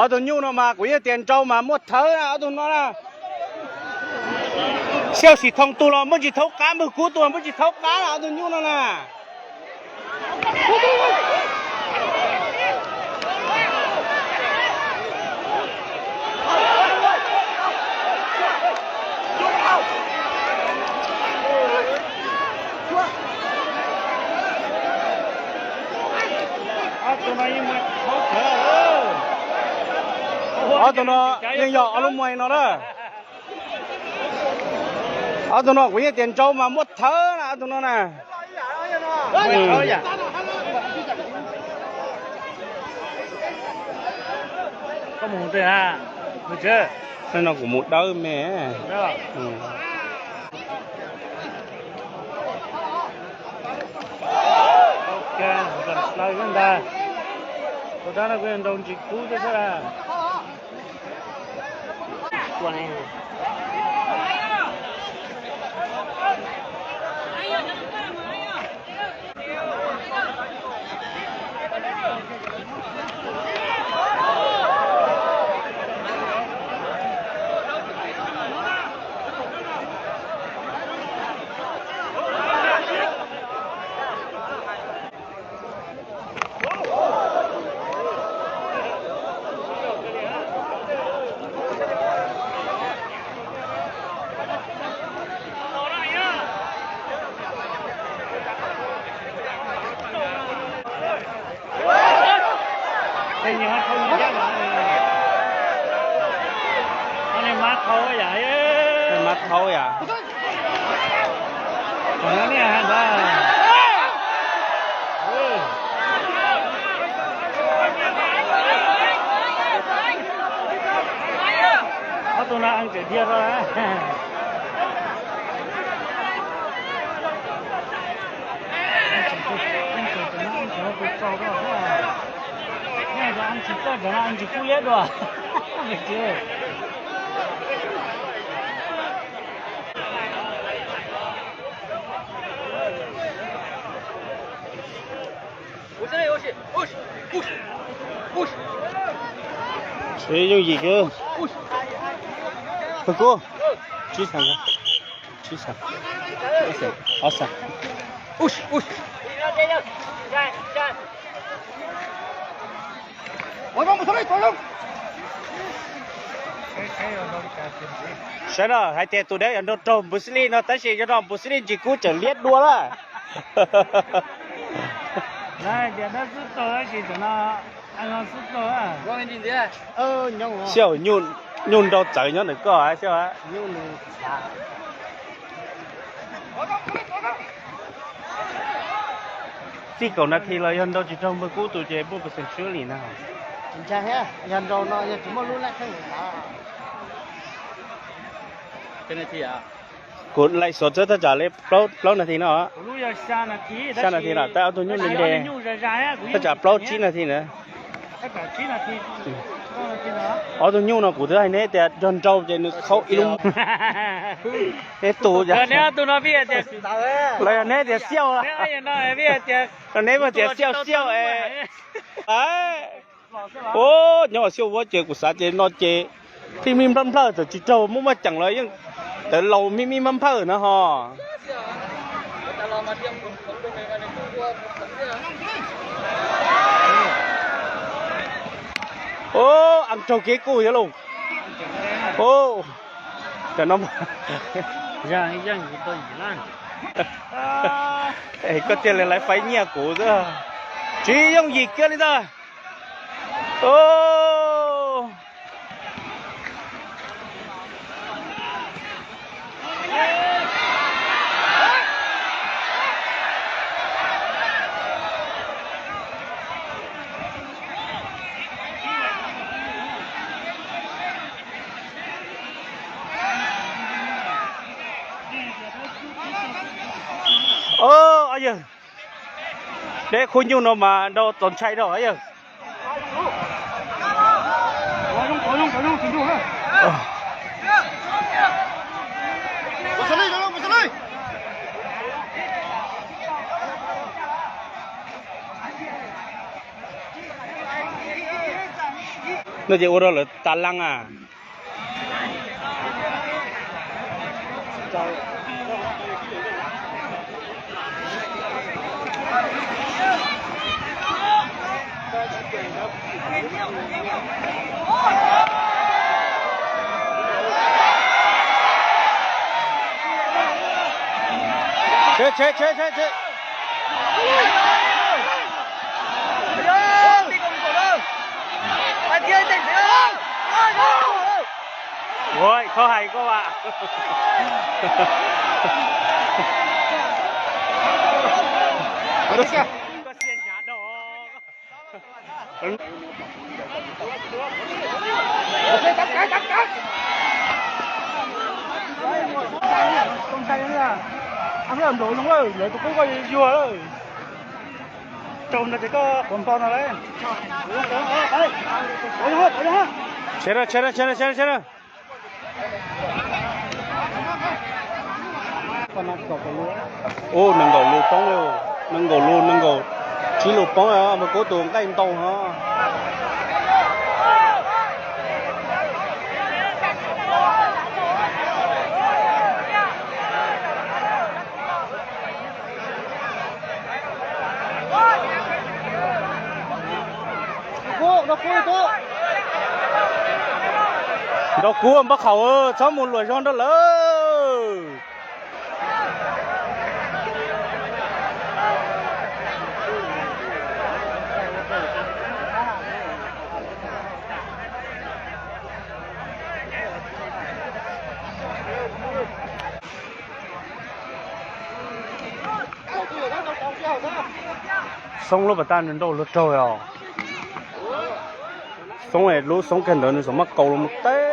Ob tug nyuj no mas kuv yeej tias nrau mas muaj thawb na ob tug no na. Xiaus Xim Thoo tus los muaj tsis thaub qab, Npawg Kub tus los muaj tsis thaub qab na ob tug nyuj no na. Ob tug no yeej yog ob lub muaj no na. Ob tug no kuv yeej tias nrau mas muaj thawb na ob tug no na. No kuv mus dawb me. Ntag, tus dab no kuj yog nrau ntsis kub xwb xwb. Mab thaub yam. Ob tug no eej tseem dhia rau. Tsis txawj cov no tsis kub liab dua. Yooj yim kawg. Pawg Kub, tsib xees, tsib xees, ob xees. Saib na, hais tias tus dab yog nrau raug Npus Xib Lij no tab sis yog no Npus Xib Lij ntsis kub tseem liab dua lawm. Xyaum, nyuj nrau txawv nyob ntawm koj xyaum. Txij kaum nas this los yog nrau tsis raug Npawg Kub tus ces muaj percent sure li na. Yog nrau no yog tsis muaj lub lab kheej. Kuv laim xov txawb thaj tsam li plaub nas this no. Xya nas this no tab ob tug nyuj nte nte. Thaj tsam plaub tsib nas this na. Ob tug nyuj no kuv twb hais neb tias yog nrau ces nws khaub ib lub. Neb tus, los yog neb tias xyaum, los neb mas tias xyaum xyaum es. Ua nyob xyaum vuab ces kuv xav ces no ces pheej mij nplawg nplawg txawm tsis raug muaj muaj ceem los yeej tawv laus mij mij nplawg nplawg na ho. Eej raug kev kuj yog lauj. Koj thiaj li lawv faib nyiaj kuv xwb. Tsis yooj yim kiag li ntag. Ob yawg, deb khub nyuj no mas nrau txaus ntshai rau ob yawg. No ces ua rau lawv tas laj a. Ua, koj hais koj a. Koj xiab hnyav dhau. Ntawd tus qub koj yuag lawm. Raug no ces koj quav npo no lawm. Tseg na, tseg na, tseg na, tseg na, tseg na. Ub, nees nkaum lus poob lawm, nees nkaum lus, nees nkaum tsib lus poob, Maiv Kub tus nqaij ntau no. Nrau kub npaj khaum, txhob mus luam zog nrog lawm. Xoob lub pas tag nws nrau luag raug os. Xoob es lub xoob kiag ntawd nws xam maj qau los mus teb.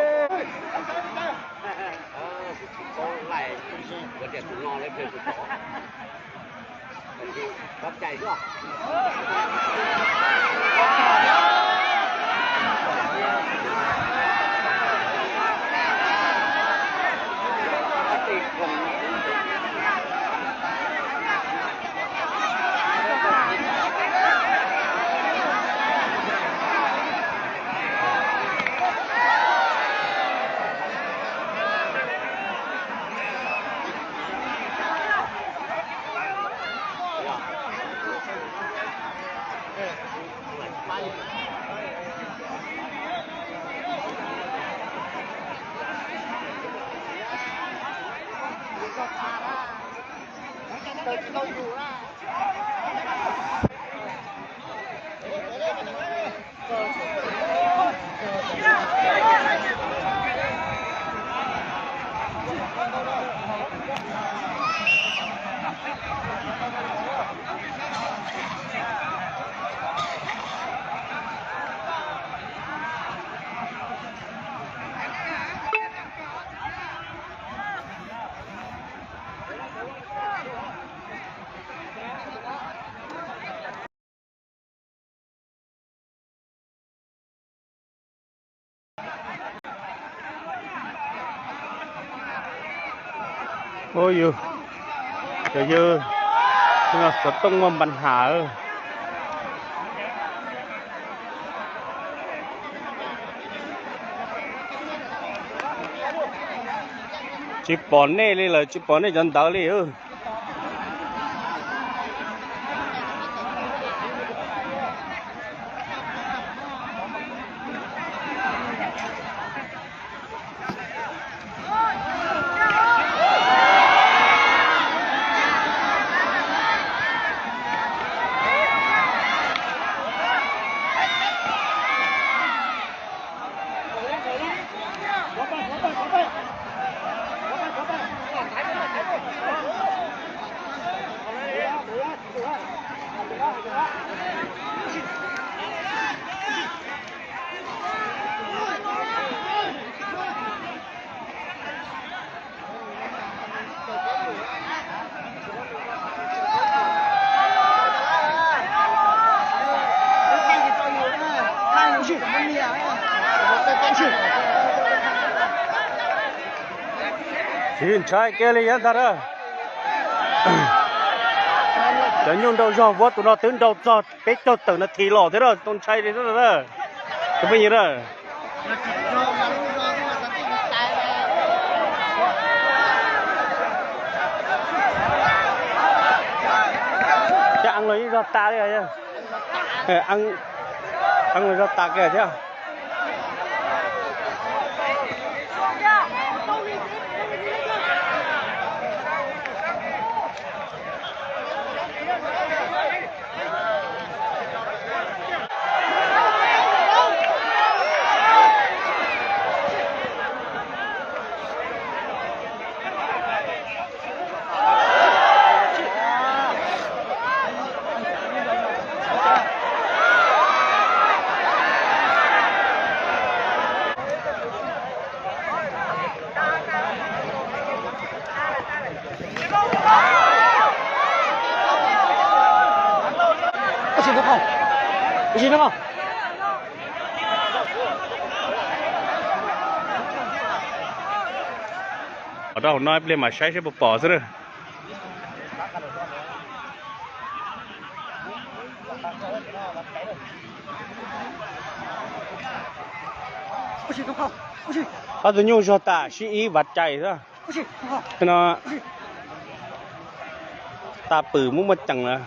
Ua yus, cov yawg xov tooj muaj npa nham. Tsis pom nej li lawm, tsis pom nej cov ntawd li. Tsis ntshai kiag li yav ntag na. Cov nyuj nrau zog vuab tus no twb nrau txog peb caug tawm nas this los thiab na, tsis ntshai li na. Tus phooj ywg na. Cov eev los yeej zog tas li, eev los zog tas kiag thiab. Rau hauv no ib pliag mam saib seb puas pom xwb na. Ob tug nyuj zog tas sib ib vaj cai xwb. No tas pwm muaj muaj ceem lawm.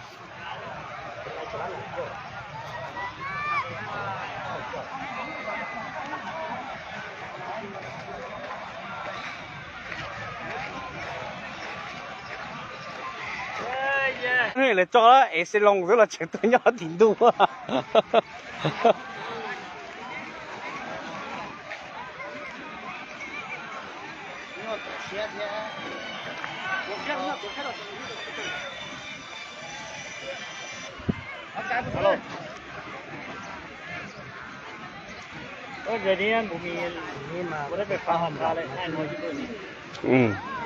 Lawv tso es xi loo xwb los tseem tuaj nyob tim ntuj.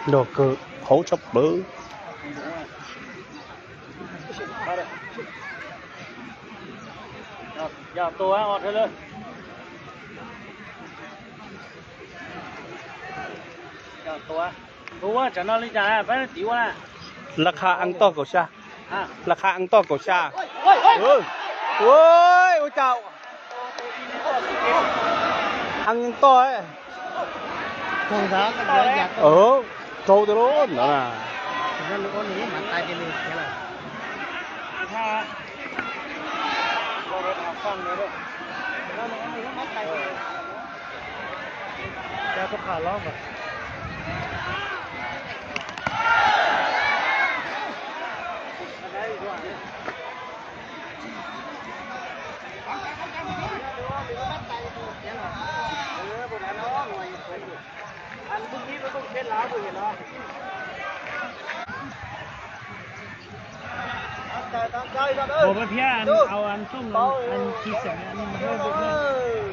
Nrog kawg hauv tshaj plaws. Laj qha eev toj kaum xya. Laj qha eev toj kaum xya. Ua cas eev toj. Raug tas lub ntawd na.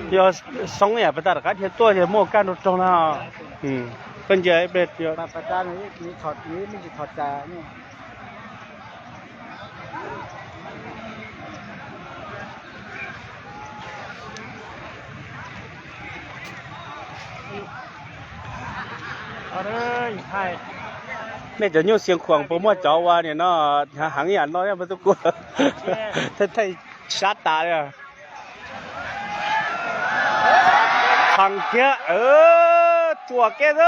Yog soob yam pas tas rov qab dhia tuaj ces muaj kaj nrog raug na. Koj ntsia ib pliag. Nej cov nyuj Xiav Khuam puas muaj cov ua nim no heev yam no puas tuaj kuv? Thaij sab tas li. Txheev kiag, tsuas kiag xwb.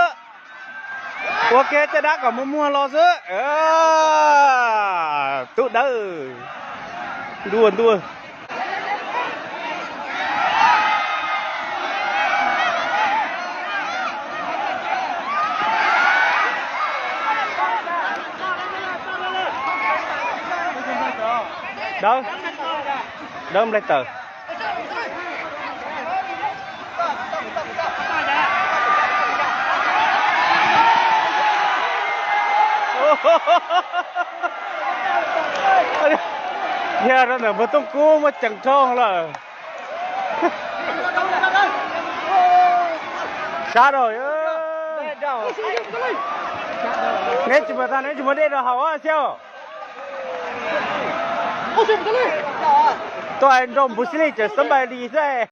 Ua kiag caj dab kom muag muag los xwb. Tub dawb. Ntuj ntuj. Dawb, dawb nplaig tawm. Yog rau ntawm npawg Tooj Kub muaj ceem dhau lawm. Sab rau. Neb tsis muaj tag, neb tsis muaj dej rau haus xwb. Tuaj nrog npus xib li tseem xab npais li xwb.